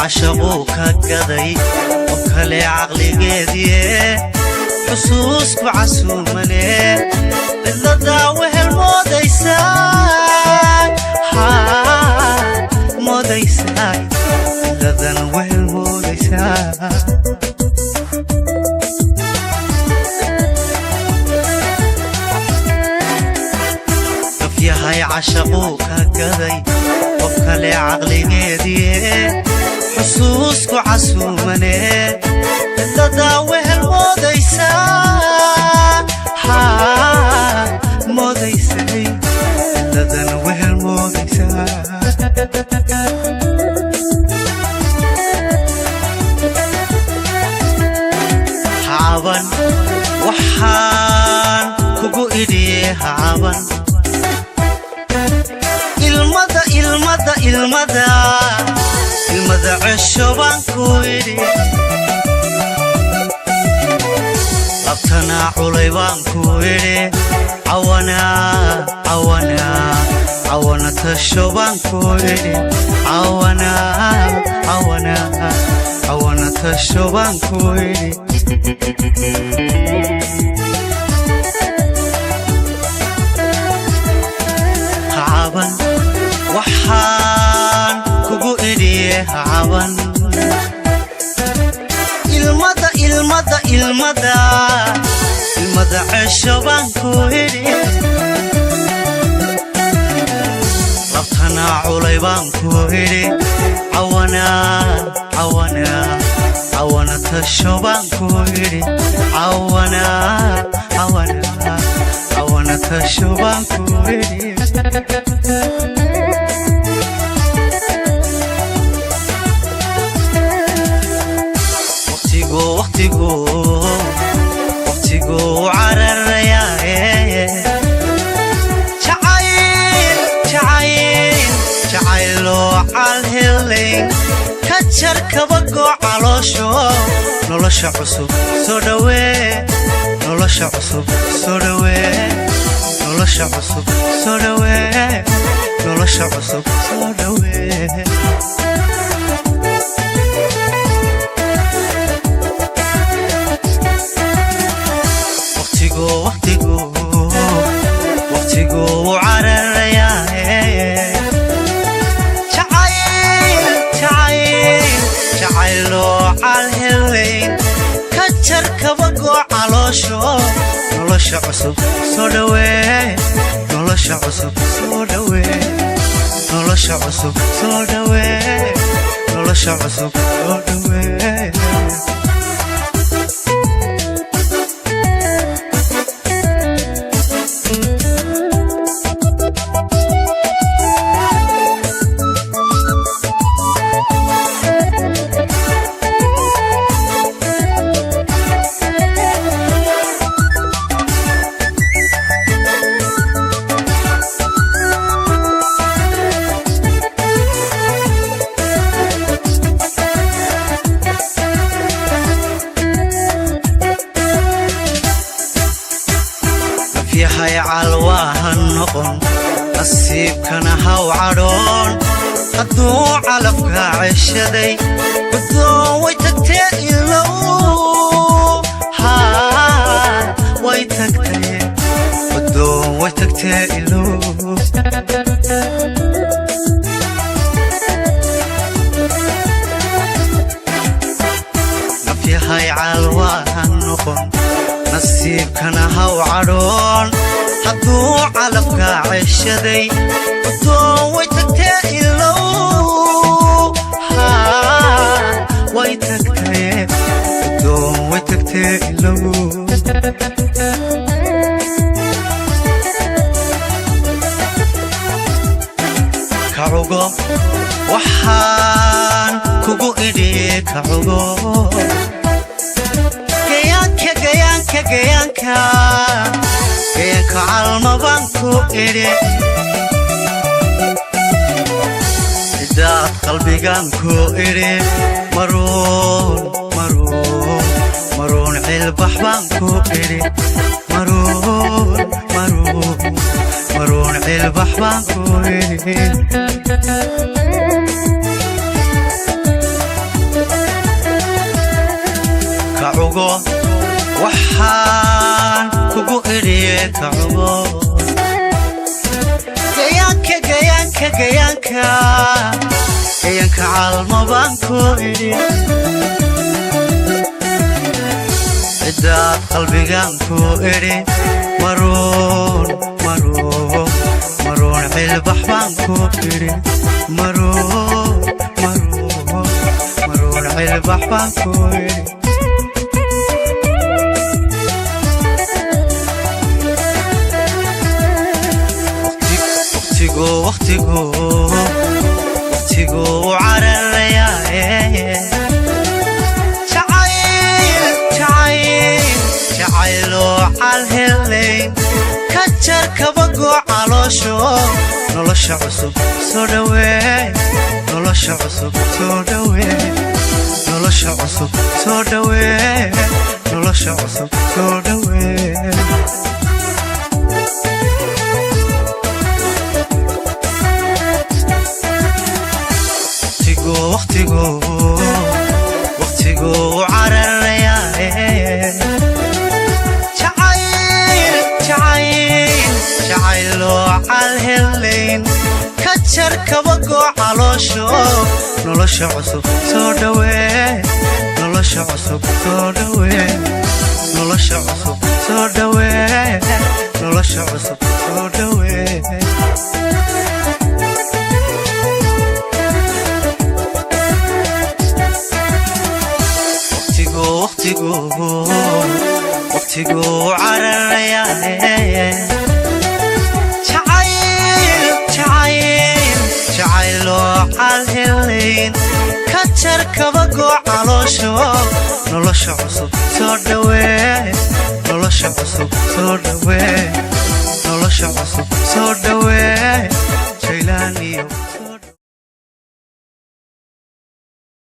Cashaquu ka gaday qof kale caqligeediye, xusuusku casuumane, cidladaa wehel moodaysaa, moodaysaa, cidladan wehel moodaysaa. Nafyahay cashaquu ka gaday qof kale caqligeediye, xusuusku casuumane, cidladaa wehel moodaysaa, moodaysay, cidladan wehel moodaysaa. Hacaban waxaan kugu idhiye, hacaban ilmada, ilmada, ilmada, ilmada cesho baan ku idhi. Labtanaa culay baan ku idhi, cawana, cawana, cawana tasho baan ku idhi, cawana, cawana, cawana tasho baan ku idhi. Hacaban waxaan kugu idhiye, hacaban ilmada, ilmada, ilmada, ilmada cesho baan ku idhi. Labtanaa culay baan ku idhi, cawana, cawana, cawana tasho baan ku idhi, cawana, cawana, cawana tasho baan ku idhi. Waqtigu, waqtigu, waqtigu cararayaaye, jacayl, jacayl, jacayloo calhelayn ka jar kabagoo caloosho. Nolosha cusub soo dhawee, nolosha cusub soo dhawee, nolosha cusub soo dhawee, nolosha cusub soo dhawee. Waqtigu, waqtigu, waqtigu wuu cararayaaye, jacayl, jacayl, jacayloo calhelayn ka jar kabagoo caloosho. Nolosha cusub soo dhawee, nolosha cusub soo dhawee, nolosha cusub soo dhawee, nolosha cusub soo dhawee. Nafyahay calwaa ha noqon, nasiibkana haw cadhoon. Hadduu calafkaa ceshaday, guddoon way tagtee ilow, haa, way tagtee, guddoon way tagtee ilow. Nafyahay calwaa ha noqon, nasiibkana haw cadhoon. Hadduu calafkaa ceshaday, guddoon way tagtee ilow, haa, way tagtee, guddoon way tagtee ilow. Kacugo waxaan kugu idhi, kacugo gayaanka, gayaanka, gayaanka, gayaanka calma baan ku idhi. Cidaad qalbigaan ku idhi, maruun, maruun, maruun cilbax baan ku idhi, maruun, maruun, maruun cilbax baan ku idhi. Cugo waxaan kugu idhiye ka cugo. Gayaanka, gayaanka, gayaanka, gayaanka calmo baan ku idhi. Cidaad qalbigaan ku idhi, maruun, maruun, maruun cilbax baan ku idhi. Maruun, maruun, maruun cilbax baan ku idhi. Waqtigu, waqtigu, waqtigu u cararayaaye. Jacayl, jacayl, jacayloo calhelayn ka jar kabagoo caloosho. Nolosha cusub soo dhawee, nolosha cusub soo dhawee, nolosha cusub soo dhawee, nolosha cusub soo dhawee. Waqtigu, waqtigu, waqtigu u cararayaaye. Jacayl, jacayl, jacayloo calhelayn ka jar kabagoo caloosho. Nolosha cusub soo dhawee, nolosha cusub soo dhawee, nolosha cusub soo dhawee, nolosha cusub soo dhawee. Waqtigu, waqtigu, waqtigu u cararayaaye. Jacayl, jacayl, jacayloo calhelayn ka jar kabagoo caloosho. Nolosha cusub soo dhawee,